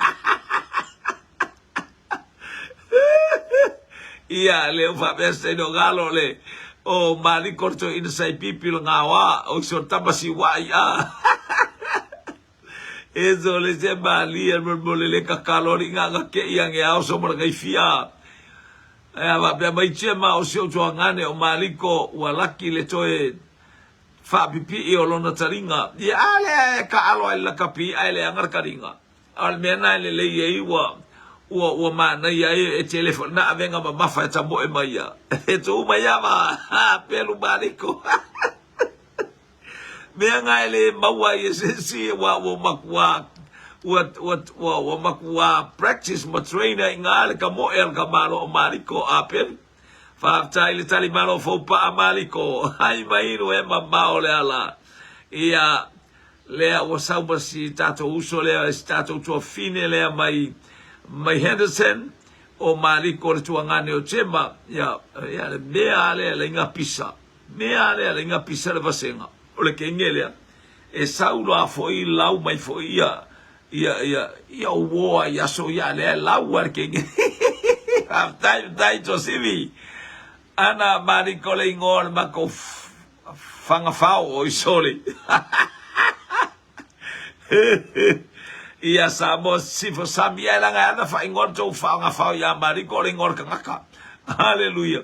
Ia le o faapea se no galo le o Maliko to ina sai pipi lo ngawa o so tama si wai a. E zo le se mali e mo mo le le kakalo li nga nga ke ia nge ao so mo ngai fia. E a faapea mai che ma o si o tuangane o Maliko ua laki le toe whaapipii o lona taringa. Ia a le e ka alo ai la kapi ai le anga karinga. A o le mea lena e lelei ai ua, ua, ua manaia ai e tele foi lena avega mamafa e tamoe mai ia. E tuu mai ava, ha, pelu maliko. Mea nga e le maua ai e se isi ua, ua makuā, ua, ua, ua, ua makuā practice ma train ai ngā le kamoe a le kamalo o maliko a pelu. Faafetai le tali malo fou paa maliko, hai mainu e mamao le ala. Ia, Lea ua sau ma si tatou uso lea, si tatou tuafine lea mai, mai Henderson, o Maliko le tuagane o Jema, ia, ia le mea lea le inga pisa, mea lea le inga pisa le vasega, o le kenge lea, e sau loa foi lau mai foi ia, ia, ia, ia uoa i aso ia lea lau a le kenge. Faafetai, faafetai Tuasivi. Ana Maliko le ingoa o le makou Fagafao oi soli. Ia Samoa Sisifo Sami ae laga e ana faaigoa le tou fagafao ia Maliko o le ingoa o le kagaka. Haleluia.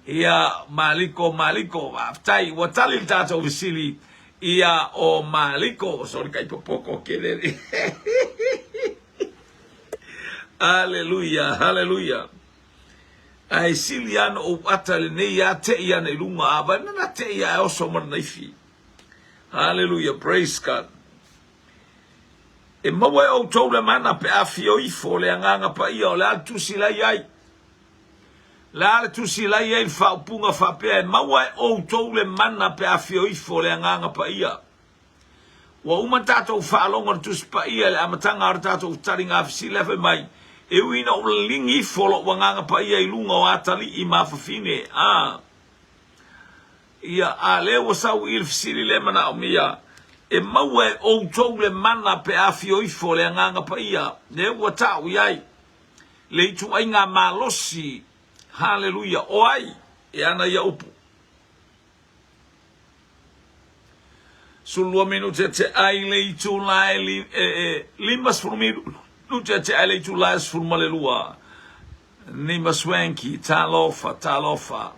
Ia Maliko Maliko faafetai ua tali le tatou fesili ia o Maliko soli kai popoko kelele. Haleluia haleluia. Ae sili ana ou ata lenei a tei ana i lunga a vai nana tei a e oso ma le naifi. Hallelujah, praise God. E maua e outou le mana pe a fio ifo le agaga paia o le a le tusi la i ai. Le a le tusi la i ai le faaupuga faapea e maua e outou le mana pe a fio ifo le agaga paia. Ua uma tatou faalogo i le Tusi Paia i le amataga o le tatou taliga fesili ae fai mai, E ui ina ou liligi ifo lou Agaga Paia i luga o atalii ma afafine, a ia, a lea ua sau i le fesili lea e manaomia, e maua e outou le mana pe a afio ifo le Agaga Paia, lea ua tau i ai le ituaiga malosi, haleluia, o ai e ana ia upu? 12 minute te ai le itula e, li, e, e 50 minute te ai le itula e 12. Nima Swanky, talofa, talofa.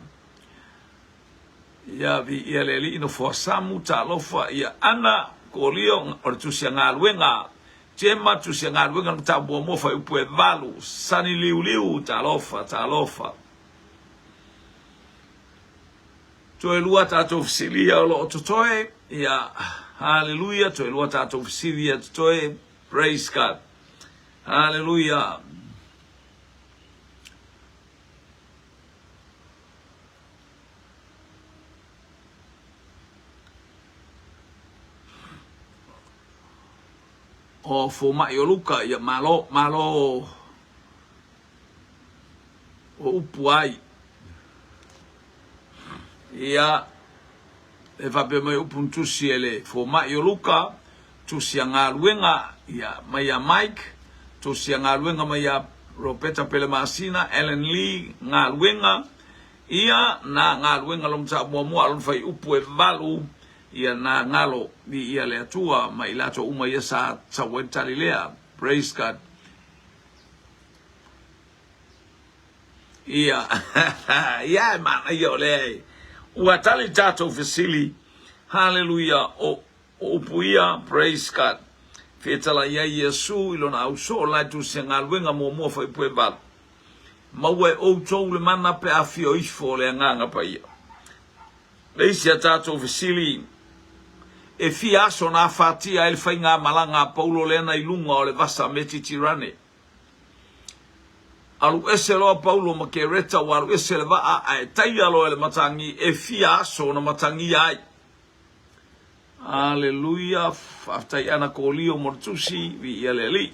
Ia vi ia le alii no Foasamu, talofa, ia Ana, Kolio, o le tusi a galuega. Jema, tusi a galuega no tau muamua whai upu e valu. Sani Liuliu, talofa, talofa. Toe lua tatou fesili ia o lo o totoe. Ia, haleluia, toe lua tatou fesili ia totoe. Praise God. Haleluia. O fomai o Luka, ia malo, malo o upu ai. Ia, e faapea mai upu na tusi e le fomai o Luka, tusi a galuega, ia, mai ia Mike, tusi a galuega mai ia Ropeta Pelemasina, Allen Lee, galuega, ia, na galuega lona mataupu muamua a lona fuaiupu e 8, ia na galo, viia le Atua, ma i latou uma ia sa sau ai le tali lea. Praise God. Ia, ia e manaia o lea e ua tali le tatou fesili. Haleluia, o, o upu ia, praise God. Fetalai ai Iesu i lona ausoo la e tusi galuega muamua fuaiupu e 8. Maua e outou le mana pe a afio ifo le Agaga Paia. Le isi a tatou fesili, e fia aso na afatia ai le faigamalaga a Paulo lea na i luga o le vasa Metitirane? Alu ese loa Paulo ma Kereta ua alu ese le vaa ae taia loa e le matagi e fia aso na matagia ai. Aleluia, faafetai Ana Kolio mo le tusi, viia le Alii.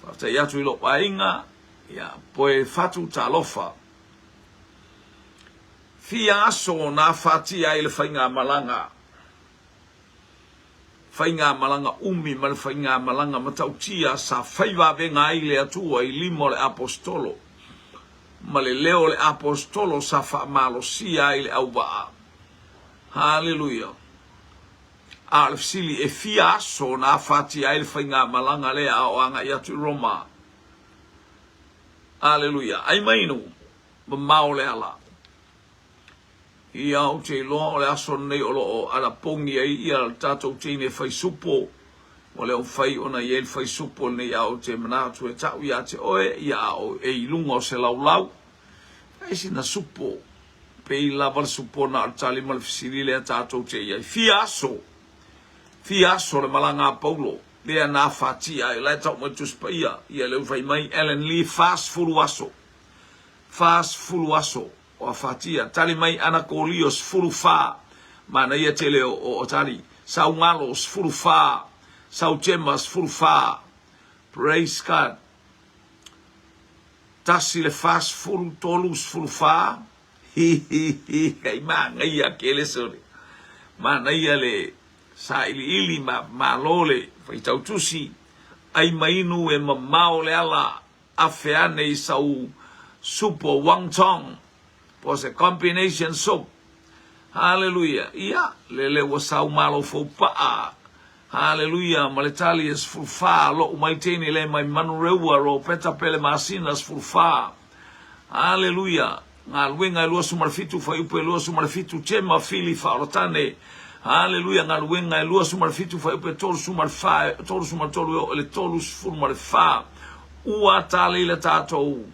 Faafetai atu i lou aiga, ia poe fatu talofa. Fia aso na afatia ai le faigamalaga. Faigamalaga umi ma le faigamalaga matautia sa fai vavega ai le Atua i lima o le Aposetolo, ma le leo o le Aposetolo sa faamalosia ai le auvaa. Haleluia! A o le fesili, e fia aso na afatia ai le faigamalaga lea a o agai atu i Roma? Haleluia! Ai mai inu, mamao le ala. Ia, ou te iloa o le aso lenei o lo o anapogi ai ia le tatou teine fai supo. Ua le o mafai ona i ai le fai supo lenei a ou te manatu e ta'u ia te oe, ia a o e i luga o se laulau. Fai sina supo, pei lava le supo na o le tali ma le fesili lea tatou te i ai. Fia aso, fia aso le malaga a Paulo, lea na afatia ai, la e tau mai le Tusi Paia, ia lea ua fai mai Ellen Lee, 40 aso, 40 aso. O afatia, tali mai ana kolio 14, manaia tele o tali, sau galo 14, sau tema 14, praise God, tasi le 40, tolu 14, hi hi hi, ai manaia kele sole, manaia le sailiili ma malo le faitau tusi, ai mainu e mamao le ala, Afe ane i sau supo wonton po o se combination soup. Haleluia! Ia, lele ua sau malo fou paʻa. Haleluia! Ma le tali e 14, loʻu mai teine le mai Manureua, Ropeta Pele Masina, 14. Haleluia! Galuega e 27, fuaiupu e 27, Tema Fili Faaolatane. Haleluia! Galuega e 27, fuaiupu e 34, 33 e oo i le 34. Ua tali le tatou,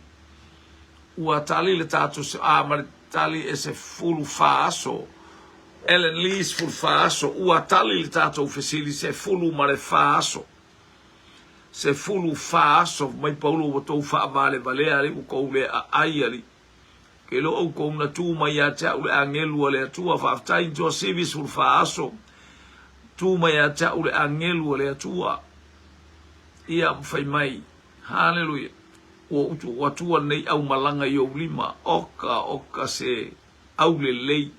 ua tali le tatou, a ma le tali e 14 aso. Ellen Lee, 14 aso. Ua tali le tatou fesili, 14 aso. 14 aso mai Paulo ua tou faavalevalea alii ua kou le aai alii. Ke iloa oukou na tu mai ia te a'u le agelu a le Atua faafetai Ntoa Sivi 14 aso tu mai ia te a'u le agelu a le Atua ia ma fai mai haleluia ua ou tuu atua lenei aumalaga i ou lima oka oka se aulelei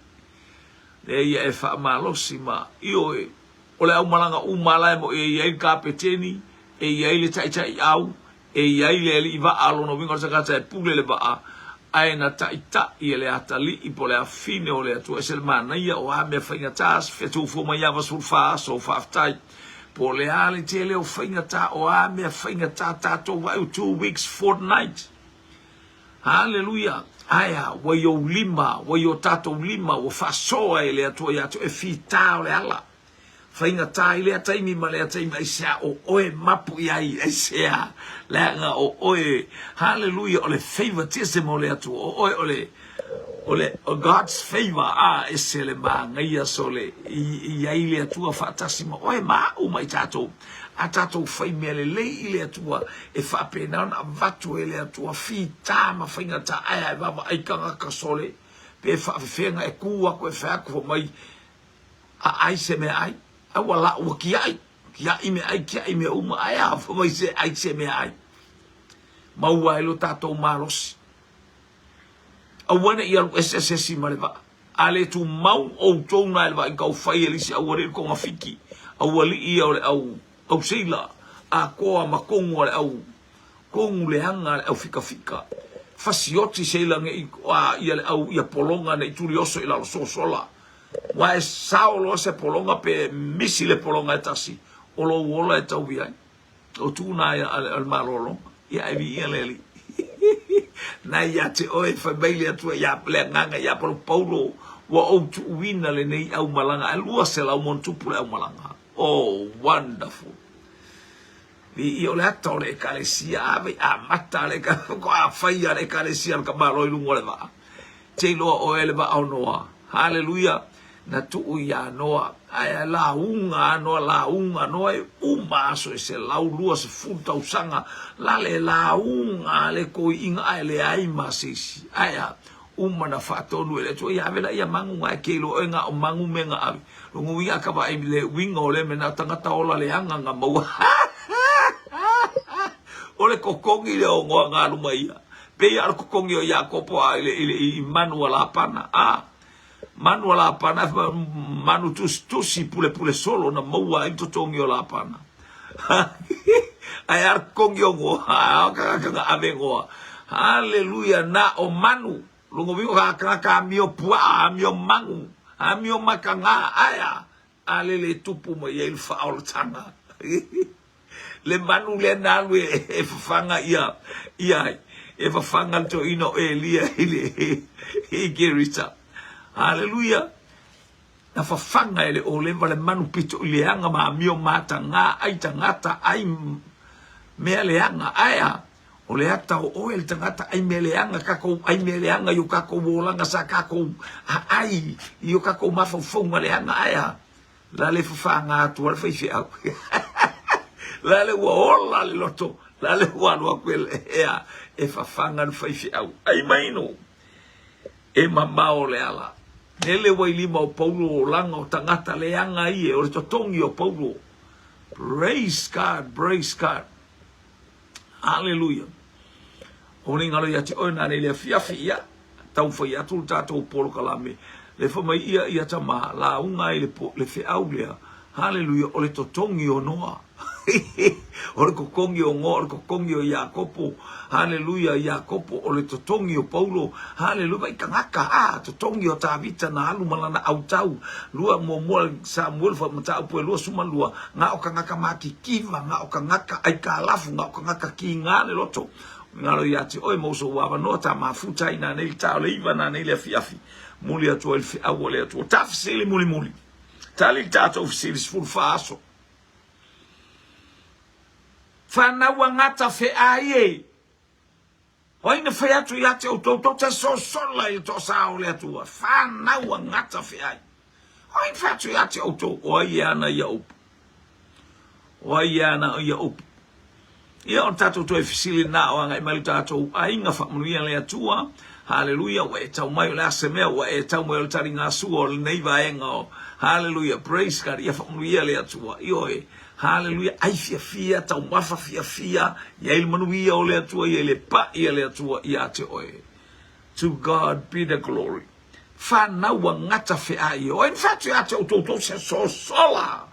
lea ia e faamalosi ma ioe O le aumalaga uma la e moʻi e i ai le kapeteni, e i ai le taitaiau, e i ai le alii vaa, lona uiga o le tagata e pule le vaa, ae na taitaʻi e le atalii po o le afine o le Atua. Ese le manaia o a mea faigata, fetuufua mai ava 14 aso, faafetai. Po o le a le tele o faigata, o a mea faigata tatou vaai, 2 weeks fortnight. Haleluia! Ae a, ua i ou lima, ua i o tatou lima, ua faasoa e le Atua ia te oe, e fita o le ala. Faigata i lea taimi ma lea taimi, aisea o oe mapu i ai, aisea, leaga o oe, haleluia, o le favoritism o le Atua, o oe o le, o le God's favor, a, ese le manaia sole, i, i ai le Atua faatasi ma oe ma au ma i tatou. A tatou fai mea lelei i le Atua, e faapena ona avatu e le Atua fita ma faigata ae a e vaavaai tagata sole, pe faafefea e ku aku e fai atu fai mai a ai se mea ai, a ua la ua kiai, kiai mea ai, kiai mea uma, ae a fai mai se ai se mea ai. Maua ai lo tatou malosi. Aua ne i alu ese se isi ma le vaa. A le tumau outou na i le vaaiga taufai e le isi aualii le togafiti, aualii ia o le au au seila, atoa ma tonu a le au tonu leaga a le au fikafika, fasioti seila ne i a ia le au ia pologa ne i tuli oso i lalo sosola. Ua e sao loa se pologa pe misi le pologa e tasi, o lou ola e tau i ai. O tū nā a le malologa, ia ae viia le Alii. Na ia te oe, fai mai le Atua ia le agaga ia Paulo, Paulo, ua ou tuuina lenei aumalaga, ae 200 ma ona tupu le aumalaga. Oh, wonderful. Viia o le ata o le ekalesia, ave amata le faatoa fai a le ekalesia le tamaloa i luga o le vaa. Te iloa oe le vaa o Noa. Haleluia! Na tuu iā Noa, ae lauga a Noa, lauga Noa e uma aso e 120 tausaga, la le lauga a le toiina ae leai ma se isi. Ae a? Uma na faatonu e le Atua, ia ave laia magu na e ke iloa oe na o magu me na ave. Lona uiga a ka vaai le uiga o lea mea na o tagata ola leaga na maua. O le totogi lea o Noa na alu mai ia. Pei a o le totogi o Iakopo a i le, i le, i manu a Lapana. A, manu a Lapana, manu tusitusi pulepule solo na maua ai le totogi o Lapana. Ae a le totogi o Noa, a o tagata na ave Noa. Haleluia, na o manu. Lona uiga o tagata amio puaa, amio manu, amio mataga, ae a, a lele e tupu mai ai le faaolataga. Le manu lea na alu e fafaga ia, ia, e fafaga le toeaina o Elia i le, i Kerita. Haleluia! Na fafaga e le ōleva le manu pito i leaga ma amio mataga, ai tagata, ai mea leaga. Ae a? O le ata o oe le tagata ai mea leaga, kakou ai mea leaga i o kakou olaga sa kakou aai i o kakou mafaufauga leaga. Ae a? La le fafaga atu a le faifeau. La le ua ola le loto, la le ua alu atu e, e, a, e fafaga le faifeau. Ai mai no, e mamao le ala. Nele ua i lima o Paulo olaga o tagata leaga ie, o le totogi o Paulo. Praise God, praise God. Haleluia. O le galo ia te oe nā nei le afiafi, ia, taumafai atu le tatou polokalame. Le fai mai ia ia tama, lauga ai le, po, le feau lea. Haleluia, o le totogi o Noa. o le totogi o Noa, o le totogi o Iakopo. Haleluia, Iakopo, o le totogi o Paulo. Haleluia, vai tagata, a, totogi o Tavita na alu ma lana autau. Lua muamua Samuel fa mataupu e 22, na o tagata makikiva, na o tagata aikalafu, na o tagata kīgā le loto. Ngalo ia te oe ma uso ua avanoa ta mafuta ai nanei le ta o le iva nanei le afiafi. Muli atu ai le feau o le Atua. Ta fesili mulimuli. Tali le tatou fesili 14 aso. Whanau a ngata wheai e. O ai na fai atu ia te outou, tou te sosola i le toasā o le Atua, whanau a ngata wheai. O ai na fai atu ia te outou, o ai e ana ia upu? O ai e ana ia upu? Ia o le tatou toe fesili lena o agai mai le tatou aiga faamanuia le Atua. Haleluia, ua e tau mai o le a se mea, ua e tau mai o le taligasua o lenei vaega o Haleluia, praise God, ia faamanuia le Atua. Ioe, Haleluia, ai fiafia, taumafa fiafia, i ai le manuia o le Atua, i ai le paʻi a le Atua ia te oe. To God be the glory. Whanau a ngata wheai e oe, whatu ia te outou tou se sosola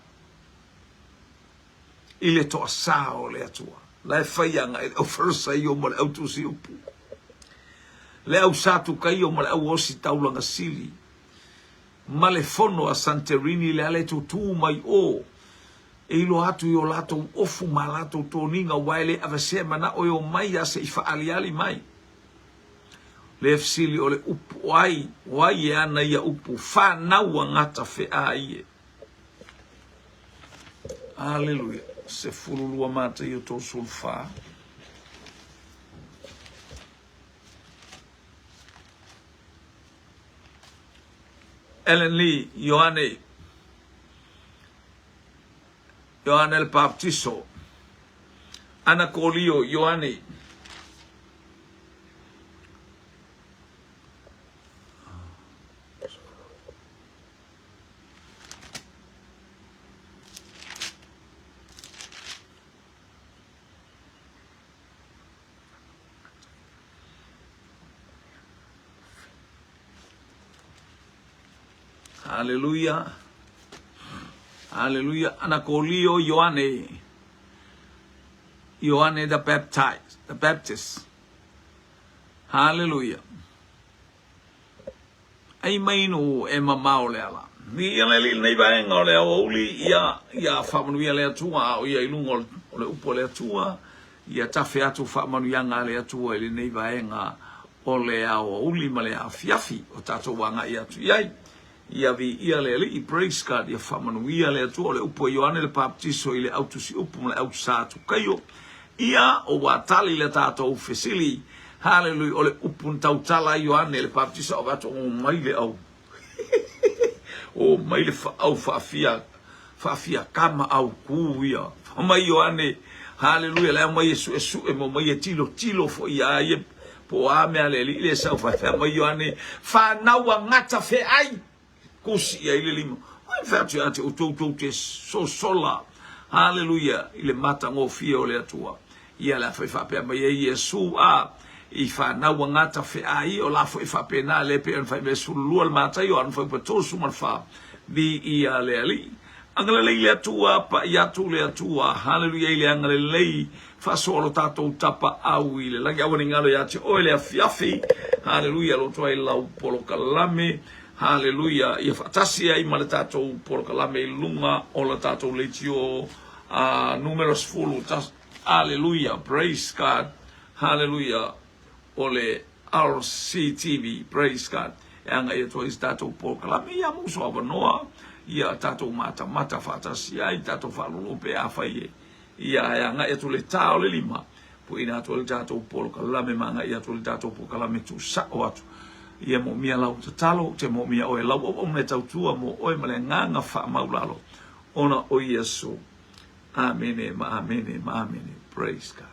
i le toasā o le Atua. La e whai anga i le au Farisaio ma le au tusi upu. Le au Satukaio ma le au osi taulanga sili. Ma le fono a Santerini le ala e tutū mai o, e iloa atu i o latou ofu ma a latou toniga aua e le avesea manaʻo e o mai a se i faaaliali mai. Le fesili o le upu o ai, o ai e ana ia upu, whanau a ngata whea ie. Aleluia. 12 Mataio 34. Ellen Lee, Ioane, Ioane le Baptiso, Ana Kolio, Ioane, Haleluia. Haleluia. Anakolio Ioane. Ioane the Baptist. The Baptist. Haleluia. Ai mai nu e mamao le ala. Viia le Alii lenei vaega o le aoauli, ia, ia faamanuia le Atua, a o ia i luga o le upu a le Atua, ia tafe atu faamanuiaga a le Atua i lenei vaega o le aoauli ma le afiafi o tatou agai atu i ai. Ia viia le Alii, praise God, ia faamanuia le Atua. O le upu a Ioane le Papatiso i le au tusiupu ma le au Satukaio, ia ua tali le tatou fesili. Haleluia, o le upu na tautala ai Ioane le Papatiso, avatu o mai le au o mai le faau faafia faafia kama au ku ia. Fai mai Ioane, haleluia, le aumai e suesue ma omai e tilotilo foi ia ia po o a mea a le Alii lea e sau. Fai mai Ioane, fanau a gata feai, kusi i ai le lima. Ai fai atu ia te outou tou te sosola, haleluia, i le matagofie o le Atua. Ia le a foi faapea mai ai Iesu, a i fanau a gata feai, o la foi faapena le pei ona fai mai 12 le Mataio ana fuaiupu 34, Viia le Alii. Agalelei le Atua, pa'i atu le Atua, haleluia i le agalelei, faasoa lo tatou tapaau i le lagi, aua ne i galo ia te oe le afiafi, haleluia, loto ai lau polokalame, haleluia, ia faatasi ai ma le tatou polokalame i luga o la tatou leitio a numera 10, haleluia, praise God, haleluia, o le RCTV, praise God, e agai atu ai se tatou polokalame ia musu avanoa, ia tatou matamata faatasi ai, tatou faalolo pe afai e ia e agai atu le tā o le lima, puina atu ai le tatou polokalame ma agai atu le tatou polokalame tuusao atu. Ia moomia lau tatalo, ou te moomia oe lau auauna e tautua mo oe ma le agaga faamaulalo ona o Iesu. Amene ma amene ma amene. Praise God.